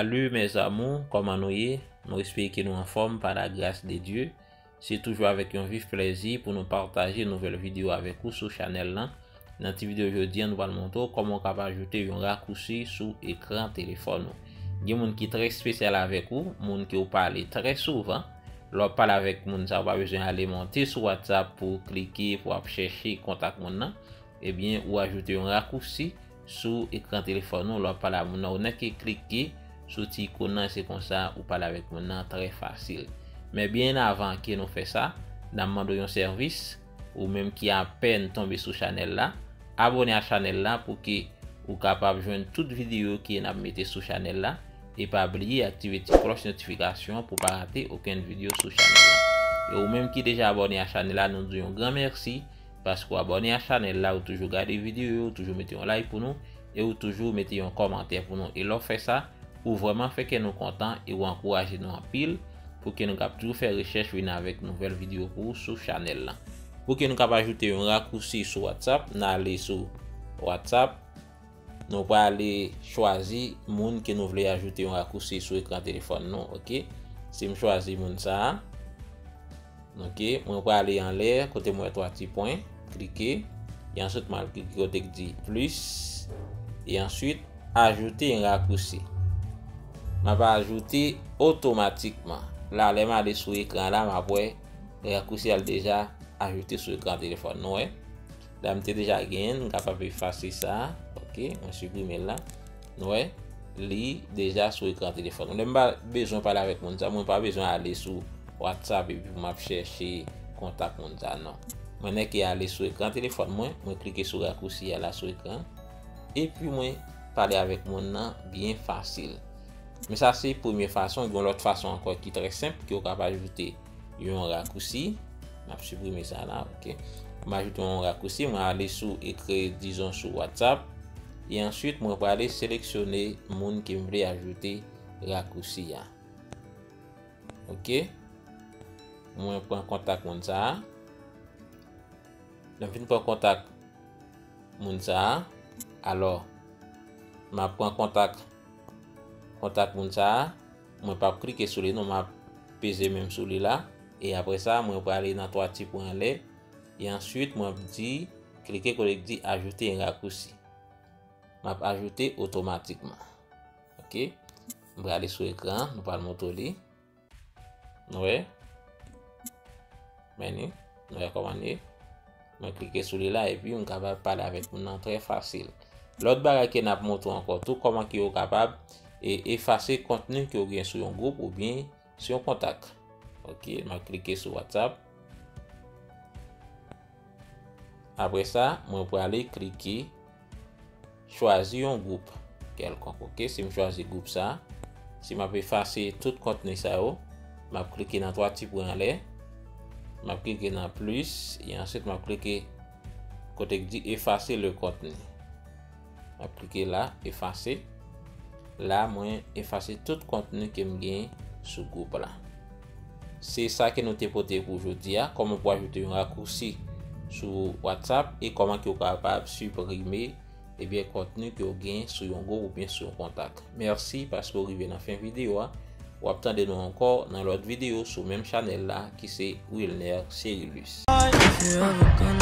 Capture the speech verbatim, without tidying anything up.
Salut mes amours, kòman nou ye? Nou espere ke nou anfòm pa la grâce de Dieu. Se toujou avèk yon vif plèzi pou nou pataje nouvèl videyo avèk ou sou chanèl lan. Nan ti videyo jodi a, nou pral montre w kòman w kapab ajoute yon rakousi sou ekran telefòn ou. Gen moun ki trè espesyal avèk ou, moun ke w pale trè souvan. Lè w ap pale avèk moun sa, ou pa bezwen ale monte sou WhatsApp pou w klike, pou w ap chèche kontak moun nan. Ebyen, ou ajoute yon rakousi sou ekran telefòn ou, lè w ap pale a moun nan, ou nèk klike sou ti ikòn nan, se konsa ou pale avèk moun nan trè fasil. Men byen avan ke nou fè sa, n ap mande w yon sèvis, ou menm ki apèn tonbe sou chanèl la, abòne a chanèl la pou ke ou kapab jwenn tout videyo ke n ap mete sou chanèl la, e pa bliye aktive ti klòch notifikasyon pou pa rate okenn videyo sou chanèl la. E ou menm ki deja abòne a chanèl la, nou di w yon gran mèsi, paske w abòne a chanèl la, ou toujou gade videyo yo, ou toujou mete yon like pou nou, e ou toujou mete yon kòmantè pou nou. E lè w fè sa, ou vrèman fè kè nou kontan e ou ankouraje nou anpil pou ke nou kab toujou fè rechèch vin avèk nouvèl videyo pou ou sou chanèl la. Pou ke nou kab ajoute yon rakousi sou WhatsApp, n ale sou WhatsApp, nou prale chwazi moun ke nou vle ajoute yon rakousi sou ekran telefòn nou, oke? Si m chwazi moun sa a, oke, mwen prale anlè, kote mwen wè twa ti pwen, klike, e answit mwen al klike kote k di plis, e answit ajoute yon rakousi. M ap ajoute otomatikman. La, lè m ale sou ekran la, m ap wè rakousi a l deja ajoute sou ekran telefòn nou, wè. La, m te deja genyen l, m kapab efase sa. Oke, mwen siprime l la. Nou wè, li deja sou ekran telefòn. Lè m pa bezwen pale avèk moun sa, mwen pa bezwen ale sou WhatsApp epi pou m ap chèche kontak moun sa, non. Mwen nèk ale sou ekran telefòn mwen, mwen klike sou rakousi a la sou ekran, epi mwen pale avèk moun nan byen fasil. Men sa se premye fason, gen yon lòt fason ankò ki trè senp, ke w kapab ajoute yon rakousi. M ap siprime sa la, oke. M ajoute yon rakousi, mwen ale sou ekri, dizon, sou WhatsApp. E answit, mwen prale seleksyone moun ke m vle ajoute rakousi a. Oke. Mwen pran kontak moun sa a. Lè m fin pran kontak moun sa a, alò, m ap pran kontak, kontak moun sa a, mwen p ap klike sou li non, m ap peze menm sou li la, e apre sa, mwen prale nan twa ti pwen anlè, e answit, mwen ap di, klike kote k di ajoute yon rakousi. M ap ajoute otomatikman. Oke? M prale sou ekran, nou pral montre li. Nou wè? Men li, nou wè kòman li ye? Mwen klike sou li la, epi m kapab pale avèk moun nan trè fasil. Lòt bagay ke n ap montre w ankò tou, kòman ke w kapab e, efase kontni ke w gen sou yon gwoup oubyen sou yon kontak. Oke, m ap klike sou WhatsApp. Apre sa, mwen prale klike chwazi yon gwoup kèlkonk, oke? Si m chwazi gwoup sa, si m ap efase tout kontni sa yo, m ap klike nan twa ti pwen anlè, m ap klike nan plis, e answit m ap klike kote k di effacer le contenu. M ap klike la, efase. La, mwen efase tout kontni ke m gen sou gwoup la. Se sa ke nou te pote pou jodi a, kòman pou ajoute yon rakousi sou WhatsApp e kòman ke w kapab siprime, ebyen, kontni ke w gen sou yon gwoup oubyen sou yon kontak. Mèsi paske w rive nan fen videyo a. W ap tande nou ankò nan lòt videyo sou menm chanèl la ki se Wilner Cerilus. If you ever gonna